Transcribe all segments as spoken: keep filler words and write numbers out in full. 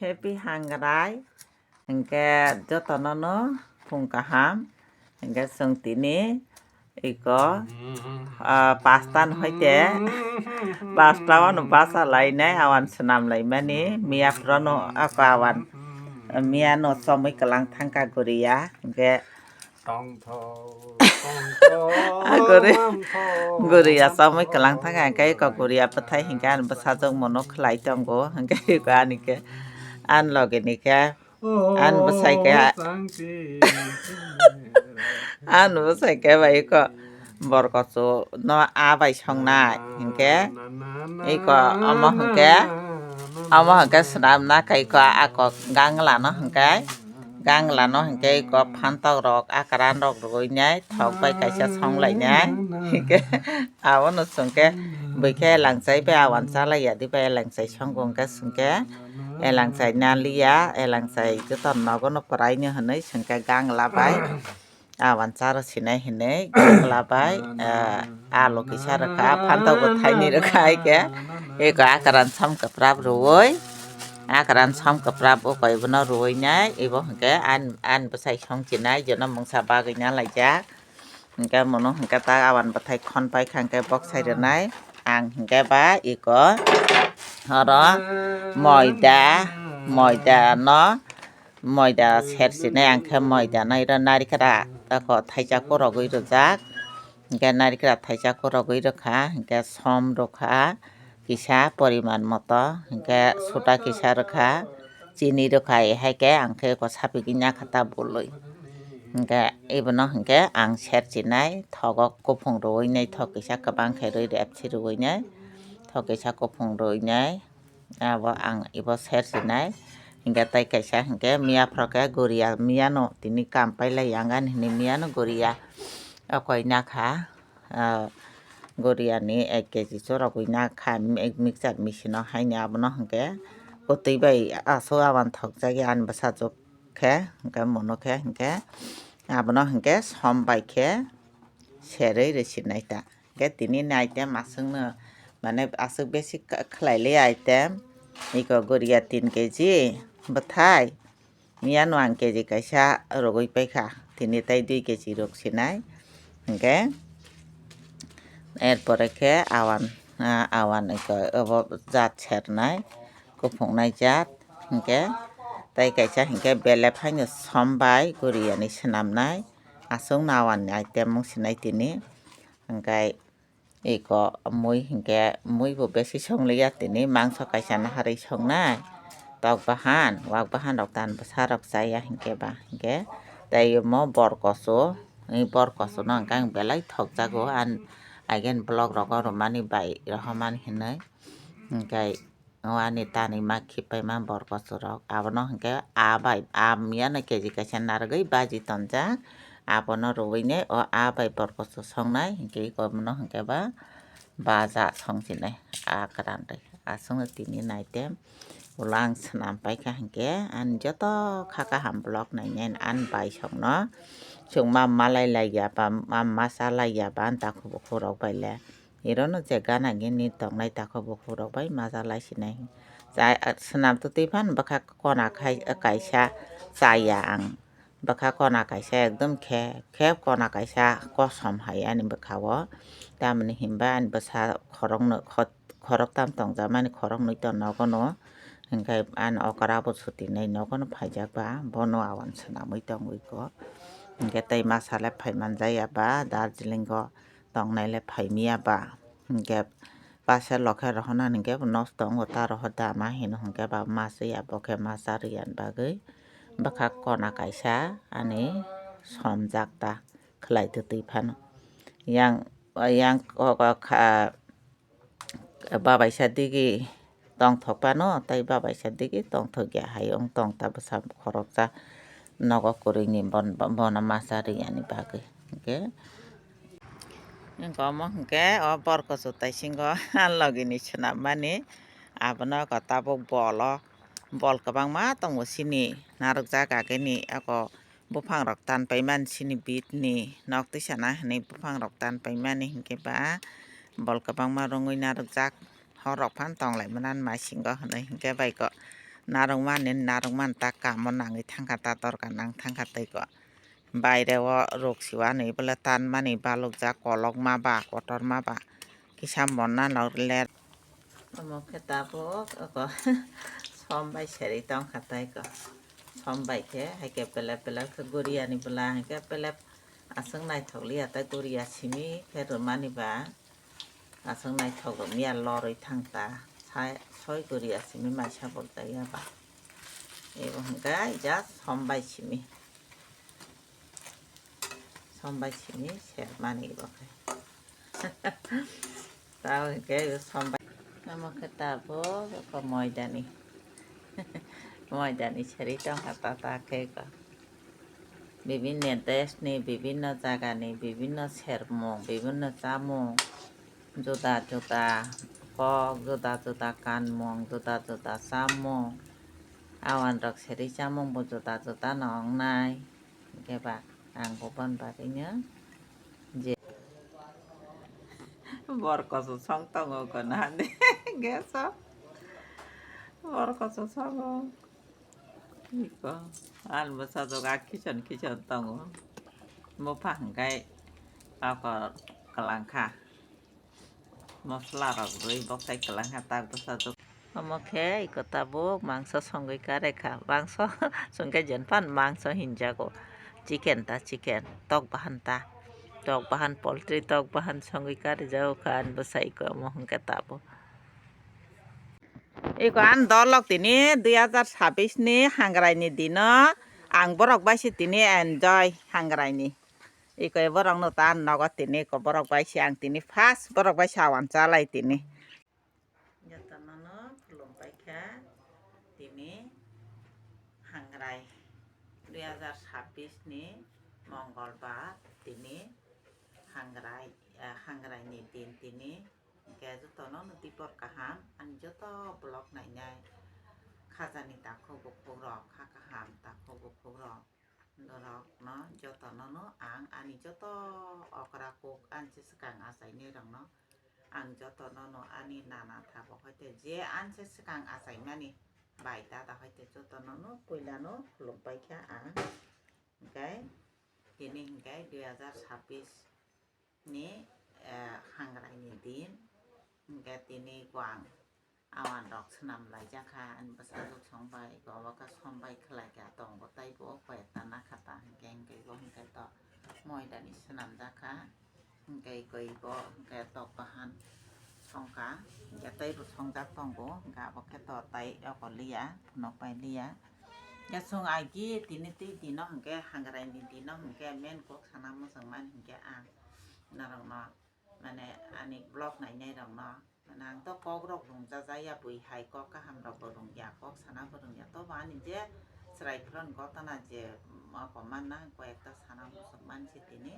Happy Hangrai, hingke jotono no phung kaham, hingke chwng tini iko, ah, pasta no hoite, pasta o no basa lainai, awan swnam laimani, miya phuru no ako awan, miya no chomwi kwlang thangka guriya, hingke Tongthok, tongthok, Guri, mangthok, guriya samui kwlang thang hingke iko guriya bwthai hingke ani bwsajwk mono khlai tongo hingke iko ani ke ani loge ni ke ani bwsai ke ani bwsai ke bai iko borkosu no a bai songnai hingke iko omo hingke omo hingke swnamna khe iko ako gangla no hingke Gangla no hingke iko phantok rok, akran rok rwui nai, thok bai kaisa song lai nai. Hingke abono chwngke bwkhe elangchai bai awan chalai ya di bai elangchai songo hingke chwngke elangchai naliya, elangchai joto nogo no pwrai no hinui chwngke gangla bai awan charo sinai hinui gangla bai, ah, alu kisa rwkha, phantok bo thaini rwkha hingke iko akran som kwprap rwui. Akran som kwprap o koi bono rwui nai, ibo hingke an, an bwsai song chinai, jono mungsa bagwi na laijak. Hingke mono hingke ta awan bwthai khon pai kha hingke bok sai rwnai. Ang hingke ba iko oro moida, moida no, moida ser chinai ang khe moida no iro narikra tako thaisa kurogwi rwjak. Hingke narikra thaisa kurogwi rwkha, hingke som rwkha. Kisa poriman moto, hingke suda kisa rwkha, chini rwkha, hai khe ang khe eko sapigwi nyakha ta bului. Hingke ibono hingke ang ser chinai, thogo kuphung rwui nai, thok kisa kwbang khe rwui repsi rwui nai, thok kisa kuphung rwui nai, abo ang ibo ser chinai. Hingke tei kaisa hingke miya phoro khe guriya, miya no tini kam pailai yang ani hinui miya no guriya okoi nakha. Ah, goriani ek keji chorogwi na kha, mi-, mixer machine o haini abono hwnkhe kwtwi bai aswk awan thokjagwi ani bwsajwk khe, hwnkhe mono khe hwnkhe abono hwnkhe som bai khe serwi rwsinai ta. Hwnkhe tini ni item aswkno, mane aswk besi khlai li item, iko goria tin keji bwthai. Miyano ang keji kaisa rogwi paikha, tini tai dui keji rok sinai. Hingke er pore khe awan, ah, awan iko obo jat sernai, kuphungnai jat. Hingke tai kaisa hingke belep haino sombai guriyani swnamnai. Aswkno awan ni item mung sinai tini. Hingke Iko mui hinkhe, mui bo besi songliya tini, mangso kaisa naharwi songnai, tok bahan, wak bahan rok tan bwsa rok chaya hinkhe ba hinkhe, tei omo bor koso, bor koso no hwnkhe ang belai thokjago, ani again vlog rogo rwmani bai rohormani hinwi, hinkhe. O ani tanwi ma khipaima bor kochorok. Abono hinkhe a bai, a miyano keji kaisa narwgwi baji tonjak. Abono rwui nai o a bai bor kochor songnai. Hinkhe iko bono hinkhe ba baja songchinai a kwran twi. Aswkno tini naitem ulo ang swnam paikha hinkhe ani joto kha kaham vlog nainai ani bai songno. Chwng ma malai laiya ba, ma masa laiya ba ani takhuk bukhuk rok bai le. Irono je gana gini tongnai takhuk bukhuk rok bai maja lai sinai. Chai, swnam twtwi phano bwkha kona khai, kaisa chaya ang. Bwkha kona kaisa ekdom khe, khe kona kaisa kosom hai ani bwkha o. Tamoni hinba ani bwsa khorokno, khoroktam tongjakmani khoroknwi to nogono. Hinkhe ani okra bo sutinai nogono phaijak ba, bono awan swnamwi tongwi kho. Hinkhe tei masa le phaiman jaya ba Darjeeling o. Tongnai le phai miya ba. Hinkhe paisa lokhe rohorna hinkhe bo nosto wngo ta rohor da ma hino hinkhe ba ma chaya bo khe ma charwi ani bagwi bwkha kona kaisa ani somjak ta khwlai twtwi phano. Yang, yang kok kha babaisa digi tongthok phano tei babaisa digi tongthok ya hai wng tong ta bwsa khoroksa nogo kwrwini bon-, bono ma charwi ani bagwi. Hinkhe, hinkhe omo hinkhe o bor kuchuk taisingo logini swnam mani abono eko tabuk bol o, bol kwbangma tongo chini narwkjak agini eko. Buphang rok tan paimani sini bit ni nok twi sana hinwi buphang rok tan paimani hinkhe ba bol kwbangma rwngwi narwkjak hor rok phano tong lai mani maisingo hinwi hinkhe bai kok Narwkmani, narwkmani ta kamo nangwi thangkha, ta dorkar nang thangkha tei ko. Baire o ruk siwani bole tanmani balukjak, kolokma ba, kotorma ba, kisa monna nok ler. Omo khe tabuk oko som bai serwi tongkha tei ko. Som bai khe hai khe pelep pelep khe guriani bwla hai khe pelep aswk naithok liya tei guria simi khe rwmani ba. Aswk naithok rwmya lorwi thang ta, sai soi guriya simi maisa bolta ya ba. Ebo hwnkhe just sombai simi. Sombai simi sermani ebo khe. Tao hwnkhe ebo sombai. Omo khe tabuk eko moidani. Moidani seri tongkha ta ta khe eko. Bibinno deshni, bibinno jagani, bibinno sermung, bibinno chamung, juda juda kok, juda juda kanmung, juda juda chamung. Awanrok seri chamungbo juda juda no wngnai. Hwnkhe ba ang bo boni bagwino je bor koso song tongo kono hande gas o. Bor koso songo. Iko, ani bwsajwk a khichon khichon tongo. Bupha hwnkhe ako kwlangkha. Mosola rok rwi bokhai kwlangkha tak bwsajwk. Omo khe iko tabuk mangso songwi karekha. Mangso songkhe jenphano mangso hinjago. Chicken ta chicken, tok bahan ta. Tok bahan poultry, tok bahan songwi karijago kha ani bwsa iko omo hwnkhe tabuk. Iko ani dolok tini dui hazar sabis ni hangrai ni dino ang borok bai se tini enjoy hangrai ni. Iko borok no ta nogo tini iko borok bai se ang tini first borok bai se awan chalai tini. Jotono no khulum paikha tini hangrai dui hazar sabis ni mongolbar tini hangrai, eh, hangrai ni din tini. Hwnkhe jotono no tibor kaham, ani joto vlog nainai khajani takhuk bukhuk rok, kha kaham takhuk bukhuk rok, norok no jotono no ang ani joto okra kuk ani se swkang achainai rok no ang jotono no ani nana thago hoite je ani se swkang achaimani bai dada hoite jotono no puila no khulum paikha ang. Hwnkhe tini hwnkhe dui hazar sabis ni, eh, hangrai ni din, hwnkhe tini ko ang awan rok swnam laijak kha, ani bwsajwk song bai, iko obo khe som bai khlai kha, tongo tei bo koi ekta nakha ta, hwnkhe hwnkhe bo hwnkhe to moida ni swnam jak kha, hwnkhe iko ibo hwnkhe tok bahan song kha, hwnkhe tei bo song jak tongo, hwnkhe abo khe to tei oko liya, phunuk bai liya. Ya chwng agi tini twi dino hwnkhe hangrai ni dino hwnkhe main kok sana muchung mani hwnkhe ang norok no mane ani vlog nainai rok no mane ang to kok rok rung jaja ya bui hai kok kaham rok bo rung ya kok sana bo rung ya tobo ani je chwrai phron gotana je moko manna koi ekta sana muchung mani se tini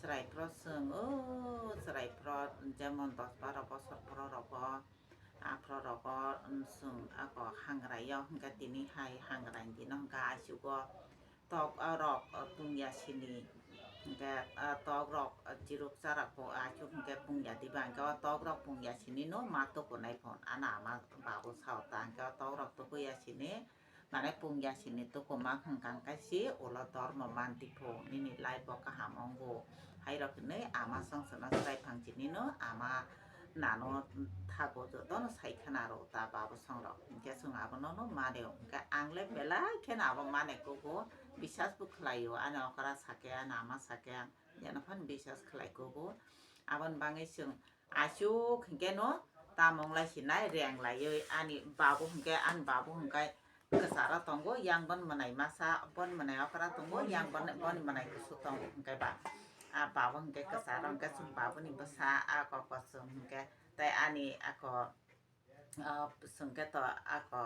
chwrai phro chwng o chwrai phro jemon dos baro bosor phro rogo. Aphro rogo, um, chwng ako hangrai o hwnkhe tini hai hangrai ni dino hwnkhe achugo tok, ah, rok, ah, pungya sini hwnkhe, ah, tok rok, ah, chiruk charak bo achuk hwnkhe pungya diba hwnkhe o tok rok pungya sini no ma tukunai phon ana ama babu sao ta hwnkhe o tok rok tukuya sini. Mane pungya sini tukuma hwnkang khe si ulo dormo manti pho nini life bo kaham wngo. Hai rok hinwi ama song sono chwrai phang chini no ama nano thago jotono sai khana rw ta babo song rok. Hinkhe chwng abono no mane o. Hinkhe ang le belai kheno abo mane kugo bisas bo khlai o. Ani okra sakhe, ani ama sakhe, ang jeno phano bisas khlai kugo. Aboni bagwi chwng Aswk hinkhe no tamung lai sinai reng laiwi ani babu hinkhe ani babu hinkhe kwcharo tongo yang bon mwnai masa bon mwnai okra tongo yang bon boni mwnai kusu tongo hinkhe ba a babu hinkhe kwcharo hinkhe chwng babuni bwsa a koko chwng hinkhe tei ani ako Ah, chwng khe to ako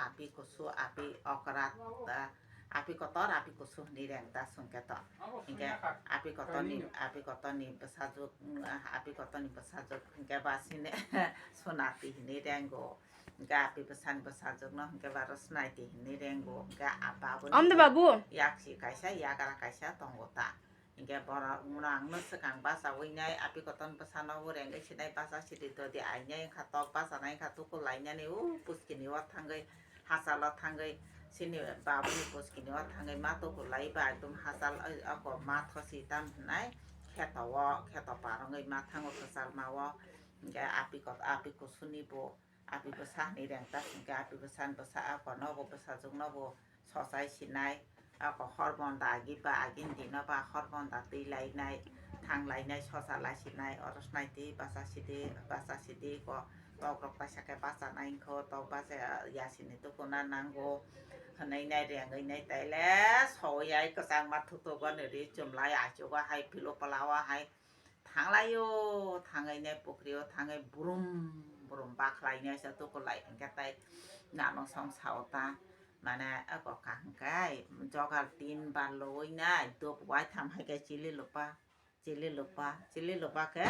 api kusu, api okra, ah, api kotor, api kusu hinwi reng ta chwng khe to. Hinkhe api kotorni, api kotorni bwsajwk, mm, ah, api kotorni bwsajwk hinkhe ba sini Sonati hinwi rengo. Hinkhe api bwsani bwsajwkno hinkhe ba Rosnaiti hinwi rengo. Hinkhe a babuni Amde babu. Yaksi kaisa, yagra kaisa tongo ta. Hinkhe borok nwng no swkang bachawi nai, api kotorni bwsano rengwi sinai bacha sidi dodi ainai wngkha, tok bachanai wngkha, tuku lainani o puskini o thangwi Hachalo thangwi chini babuni puskini o thangwi ma tukulai ba ekdom hachal oi oko ma thosi tam hwnai kheto o, kheto par wngwi ma thango kwchalma o. Hinkhe api kot-, api kusuni bo, api bwsa ni reng ta hinkhe api bwsa ni bwsa oko nobo bwsajwk nobo sochai sinai. Oko hor bonda agi ba agini dino ba hor bonda twi lainai, thang lainai, sosa lai sinai, oro snai twi bacha sidi, bacha sidi ko tok rok kaisa khe bacha nai wngkho, tok bacha ya sini tukuna nango hwnwi nai rengwi nai taile soi ai kwchangma thutugo ni ri chumlai achugo hai pilo pala o hai. Thanglaio, thangwi nai pukri o thangwi brum brum bakhlai nai se tukulai hinkhe tai nano song sao ta. Mane eko kaham kai jogal tin bar loi nai dop wai tham hai khe chili lupa, chili lupa, chili lupa khe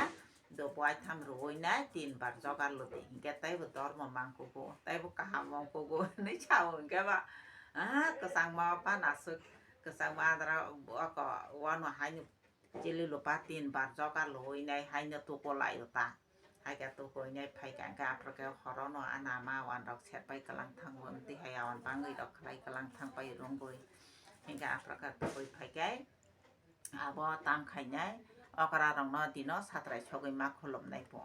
dop wai tham rwoi nai tin bar jogal lodi hinkhe taibo dormo mangkugo, taibo kaham mangkugo hinwi sao hinkhe ba, ah, kwchangma o phan aswk, kwchangma adra oko wano haino chili lupa tin bar joga loi nai haino tuko lai o ta. Hai khe tuko nai phai kha hinkhe aphuru khe horo no ana ma wan rok set pai kwlang thang bo twi hai awan bangwi rok khlai kwlang thang pai rwngwi. Hinkhe aphuru khe tukui phai khe abo tam khai nai okra rok no dino satrai sogwi ma khulum nai bo.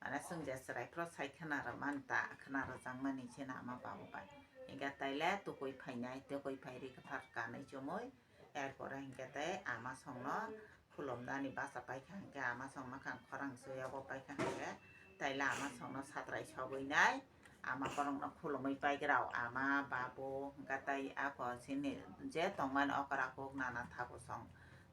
Mane chwng je chwrai phro sai khna rw man ta, khna rwjak mani se nama babu bai. Hinkhe taile tukui phainai, tukui phai ri kwthar kanwi chumui. Erpore hinkhe tei ama songno khulumnani bacha paikha hinkhe ama song makhang khorang sui abo paikha hinkhe taile ama songno satrai sogwi nai. Ama borokno khulumui paigrao, ama babu hinkhe tei ako chini je tongmani okra kuk nana thago song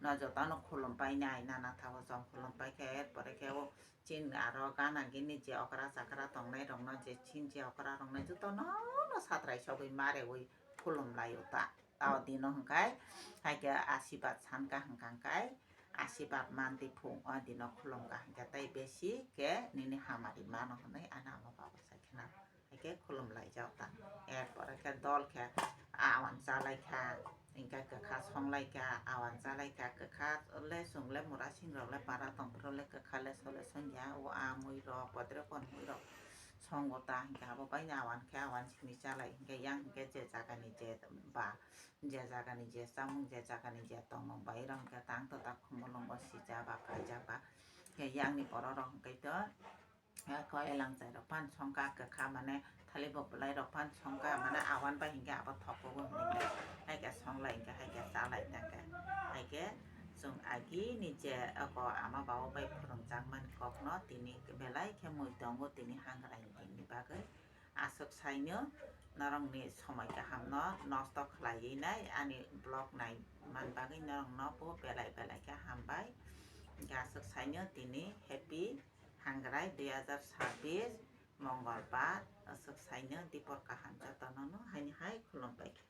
no jotono khulum painai, nana thago song khulum paikhe erpore khe o Chin aro gana gini je okra chakra tongnai rokno je chin je okra rokno jotono no satrai sogwi marewi khulum lai o ta. Tao dino hwnkhe hai khe asibad san kha hwnkha hwnkhe asibad manti phung o dino khulum kha hwnkhe tei besi khe nini hamari mano hwnwi ano ama baba sai khna. Hai khe khulum lai jak ta. Erpore khe dol khe awan cha lai kha, hinkhe kwkha song lai kha, awan cha lai kha, kwkha le chwng le mura sing rok le para tong phuru le kwkha le so le song ya, o a mui rok, bodre kon mui rok songo ta, hinkhe abo bai no awan khe awan simi cha lai, hinkhe yang hinkhe je jaga ni je ba, je jaga ni je chamung, je jaga ni je tongmung bai rok hinkhe tang to ta khumulungo sija ba phaijak ba, hinkhe yang ni borok rok hinkhe to. Ko elang chai rok phan songkha kwkha mane thali bo bwlai rok phan songkha mane awan bai hinkhe abo thok kugo hinwi hai khe songlai hinkhe hai khe chalai tangkhe hai khe chwng agi ni je oko ama babu bai phwrwngjak mani kok no tini belai khe mui tongo tini hangrai ni bagwi aswk saino norok ni somoi kaham no nosto khlaiwi nai ani vlog nai man bagwi norok no bo belai belai khe hambai hinkhe aswk saino tini happy Hangrai dui hazar sabbish Mongolbar, aswk saino dipor kaham jotono no haini hai khulum pai kha.